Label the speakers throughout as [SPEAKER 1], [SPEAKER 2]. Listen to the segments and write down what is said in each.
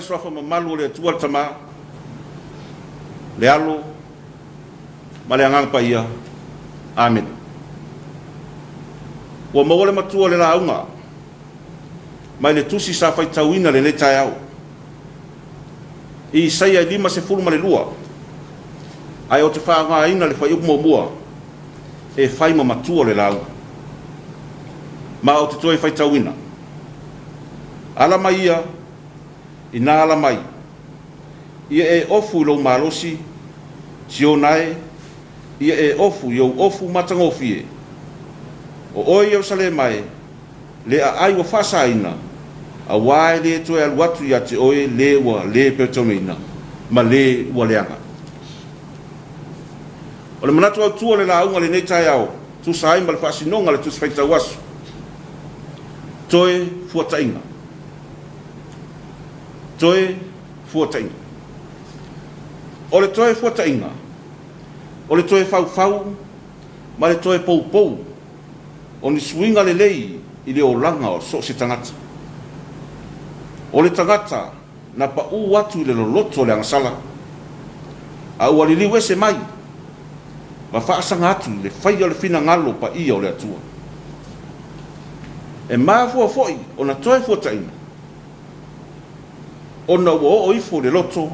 [SPEAKER 1] le Suafa mamalu o le Atua le Tama, le Alo ma le Agaga Paia. Amene. Ua maua le matua o le lauga mai le tusi sa faitauina lenei taeao. I Isaia e 52, ae ou te faaaogaina le fuaiupu muamua e fai ma matua o le lauga. Ma ou te toe faitauina. Ala mai ia, ina ala mai, ia e ofu i lou malosi, Siona e, ia e ofu i ou ofu matagofie. O oe Ierusalema e, le aai ua faasaina, auā e le toe alu atu ia te oe le ua le peretauneina ma le ua leaga. O le manatu autu o le lauga i lenei taeao, tusa ai ma le faasinoga a le Tusi Faitau Aso, Toe Fuataiga. Toe Fuataiga. O le toe fuataiga, o le toe faufau ma le toe poupou o ni suiga lelei i le olaga o so o se tagata. O le tagata na paʻū atu i le loloto o le agasala, a ua liliu ese mai ma faasaga atu i le faia o le finagalo paia o le Atua. E mafua foi ona toe fuataina, ona ua oo ifo i le loto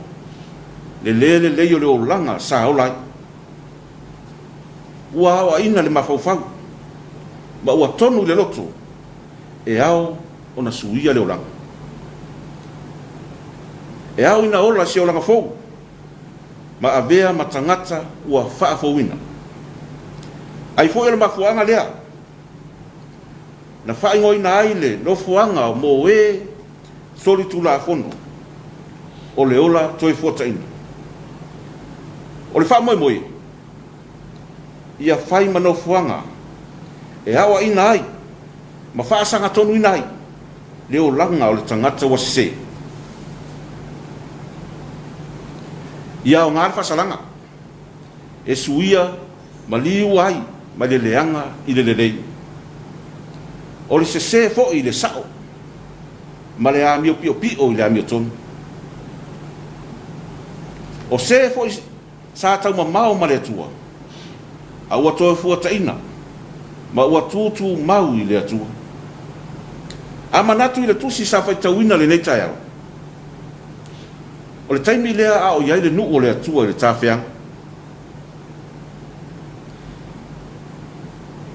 [SPEAKER 1] le le lelei o le olaga sa ola ai. Ua aoaina le mafaufau, ma ua tonu i le loto e ao ona suia le olaga. E ao ina ola se olaga fou ma avea ma tagata ua faafouina. Ai foi o le mafuaaga lea na faaigoaina ai le nofoaga mo e solitulafono o le ola toefuataina. O le faamoemoe, ia fai ma nofoaga e aoaina ai ma faasagatonuina ai le olaga o le tagata ua sese. Ia aoga le faasalaga e suia ma liua ai mai le leaga i le lelei. O le sese foi i le sao ma le amio piopio i le amiotonu. O se foi sa taumamao ma le Atua, a ua toe fuataina ma ua tutumau i le Atua. A manatu i le tusi sa faitauina lenei taeao, o le taimi lea a o i ai le nuu o le Atua i le tafeaga.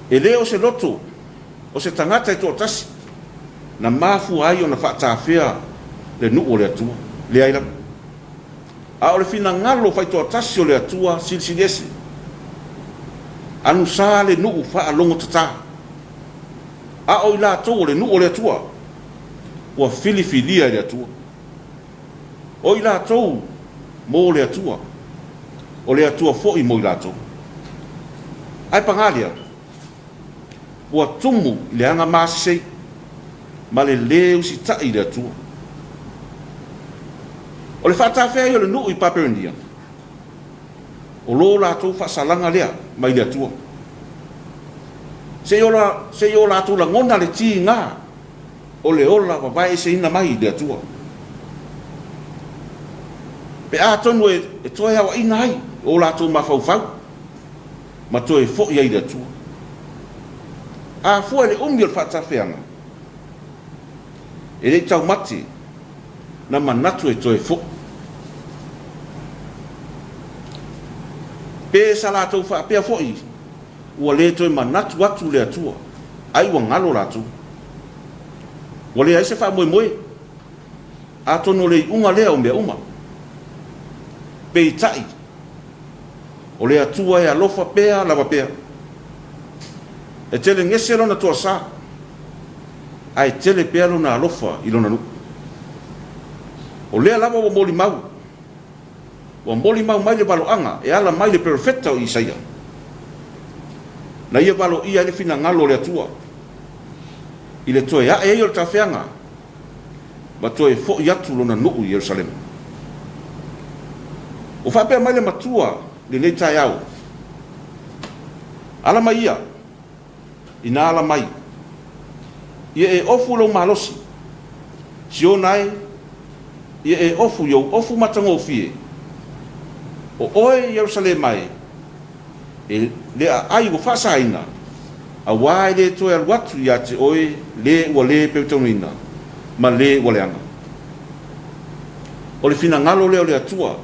[SPEAKER 1] E le o se loto o se tagata e toatasi na mafua ai ona faatafea le nuu o le Atua. Leai lava. A o le finagalo faitoatasi o le Atua Silisili Ese. Anusa le nuu faalogotatā. A o i latou o le nuu o le Atua, ua filifilia e le Atua. O i latou mo le Atua, o le Atua foi mo i latou. Ae pagā lea, ua tumu i le aga masesei ma le lē usitai i le Atua. O le faatafea ai o le nuu i Papelonia, o lo latou faasalaga lea mai le Atua. Se i o latou lagona le tiga o le ola vavaeeseina mai i le Atua. Pe atonu e toe aoaina ai o latou mafaufau ma toe foi ai i le Atua. A fua i le umi o le faatafeaga, e le i taumate na manatu e toe foi. Pe sa latou faapea foi ua le toe manatu atu le Atua, ai ua galo latou. Ua leai se faamoemoe, atonu o le iuga lea o mea uma. Peitai, o le Atua e alofa pea lava pea. E tele gese lona toasā, ae tele pea lona alofa i lona nuu. O lea lava ua molimau, ua molimau mai le valoaga e ala mai le perofeta o Isaia, na ia valoia ai le finagalo o le Atua i le toe ae ai o le tafeaga ma toe foi atu lona nuu i Ierusalema. Ua faapea mai le matua lenei taeao, Ala mai ia, ina ala mai, ia e ofu lou malosi, Siona e, Ia e ofu i ou ofu matagofie, o oe Ierusalema e, e le aai ua faasaina, auā e le toe alu atu ia te oe le ua lē peutaugaina ma le ua leaga. O le finagalo lea o le Atua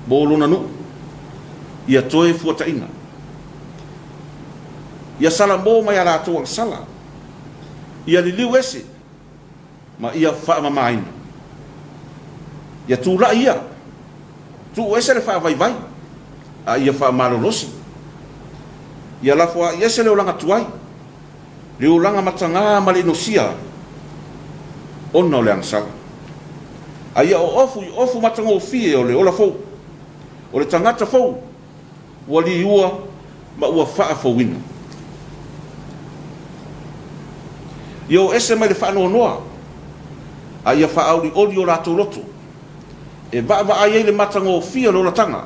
[SPEAKER 1] mo Lona nuu, ia toe fuataina. Ia salamo mai a latou agasala, ia liliu ese ma ia faamamaina. Ia tulai ia, tuu ese le faavaivai, a ia faamalolosi. Ia lafoai ese le olaga tuai, le olaga matagā ma le inosia ona o le agasala. A ia oofu i ofu matagofie o le ola fou, o le tagata fou, ua liua ma ua faafouina. Ia o ese mai le faanoanoa, a ia faaolioli o latou loto, e vaavaai ai le matagofie o le olataga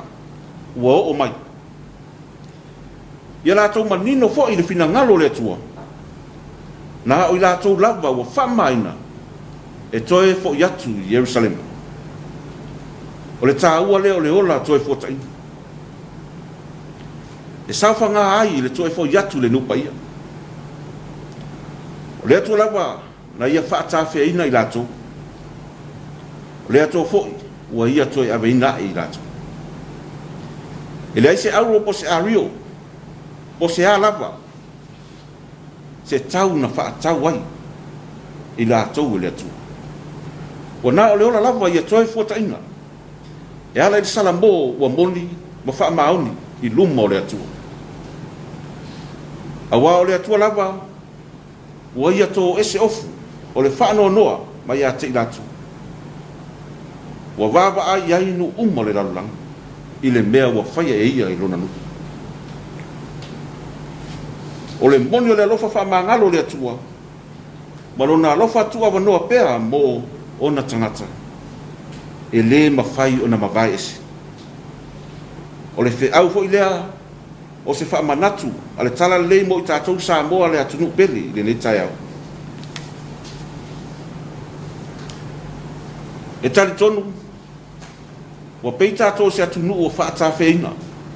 [SPEAKER 1] ua oo mai. Ia latou manino foi i le finagalo o le Atua, na o i latou lava ua faamamaina e toe foi atu i Ierusalema. O le taua lea o le ola toe fuataina. E saofaga ai i le toe foi atu i le nuu paia. O le Atua lava na ia faatafeaina i latou. O le Atua foi ua ia toe aveina ae i latou. E leai se auro po o se ario po o se a lava se tau na faatau ai i latou e le Atua. Ua na o le ola lava ia toe fuataina. E ala i le salamo ua moni ma faamaoni i luma o le Atua. Auā o le Atua lava ua ia tō ese ofu o le faanoanoa mai ia te i latou. Ua vaavaai i ai nuu uma o le lalolagi i le mea ua faia e ia i lona nuu. O le moni o le alofa faamagalo o le Atua ma lona alofa tuuavanoa pea mo ona tagata, e lē mafai ona mavae ese. O le feau foi lea o se faamanatu a le Talalelei mo i tatou Samoa le atunuu pele i lenei taeao. E talitonu Ua pei tatou o se atunuu ua faatafeaina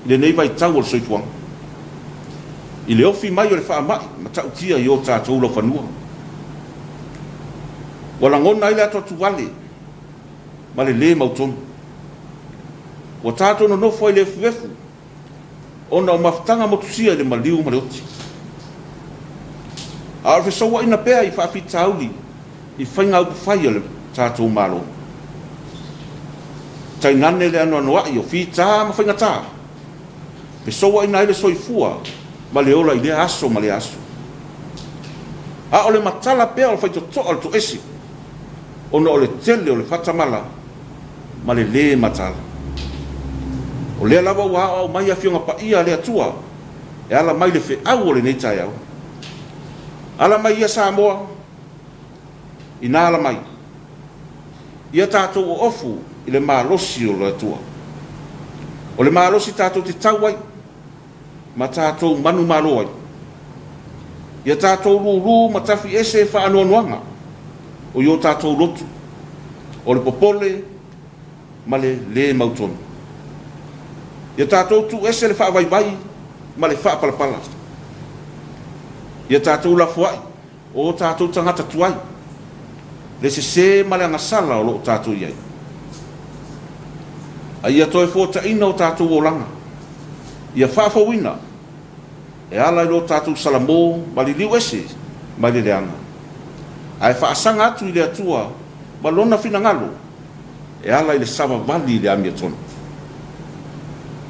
[SPEAKER 1] i lenei vaitau o le soifuaga, i le ofi mai o le faamai matautia i o tatou laufanua. Ua lagona ai le atuatuvale ma le lē mautonu. Ua tatou nonofo ai i le efuefu ona o mafutaga motusia i le maliu ma le oti. A o le fesouaina pea i faafitauli i faiga upufai a le tatou Malo. Tainane le anoanoai o fita ma faigata, fesouaina ai le soifua ma le ola i lea aso ma lea aso. A o le matala pea o le faitotoa o le toese ona o le tele o le fatamala ma le lē mataala. O lea lava ua aoao mai Afioga Paia a le Atua e ala mai le feau o lenei taeao. Ala mai ia Samoa, inā ala mai. Ia tatou oofu i le malosi o le Atua. O le malosi tatou te tau ai ma tatou manumalo ai. Ia tatou lūlū ma tafi ese faanoanoaga o i o tatou lotu, o le popole ma le lē mautonu. Ia tatou tuu ese le faavaivai ma le faapalapala. Ia tatou lafoai o o tatou tagata tuai, le sesē ma le agasala o lo o tatou i ai. A ia toe fuataina o tatou olaga, ia faafouina e ala i lo tatou salamo ma liliu ese mai le leaga, ae faasaga atu i le Atua ma Lona finagalo e ala i le savavali i le amiotonu.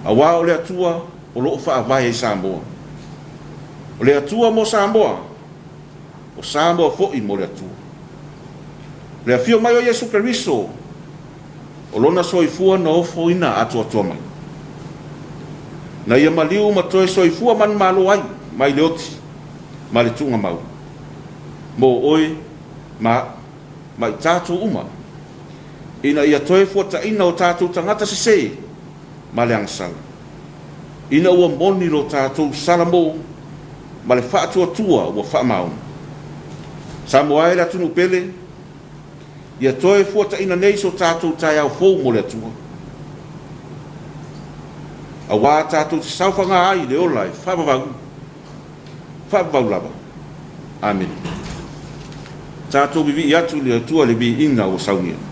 [SPEAKER 1] Auā o le Atua o lo o faavae ai Samoa. O le Atua mo Samoa, o Samoa foi mo le Atua. O le afio mai o Iesu Keriso, o Lona soifua na ofoina atoatoa mai. Na Ia maliu ma toe soifua manumalo ai mai le oti ma le tuugamau, mo oe ma aʻu, ma i tatou uma, ina ia toe fuataina o tatou tagata sesē ma le agasala. Ina ua moni lo tatou salamo ma le faatuatua ua faamaoni. Samoa e le atunuu pele, Ia toe fuataina nei so tatou taeao fou mo le Atua, auā tatou te saofaga ai i le ola e faavavau, faavavau lava. Amene. Tatou vivii atu i le Atua i le viiga ua saunia.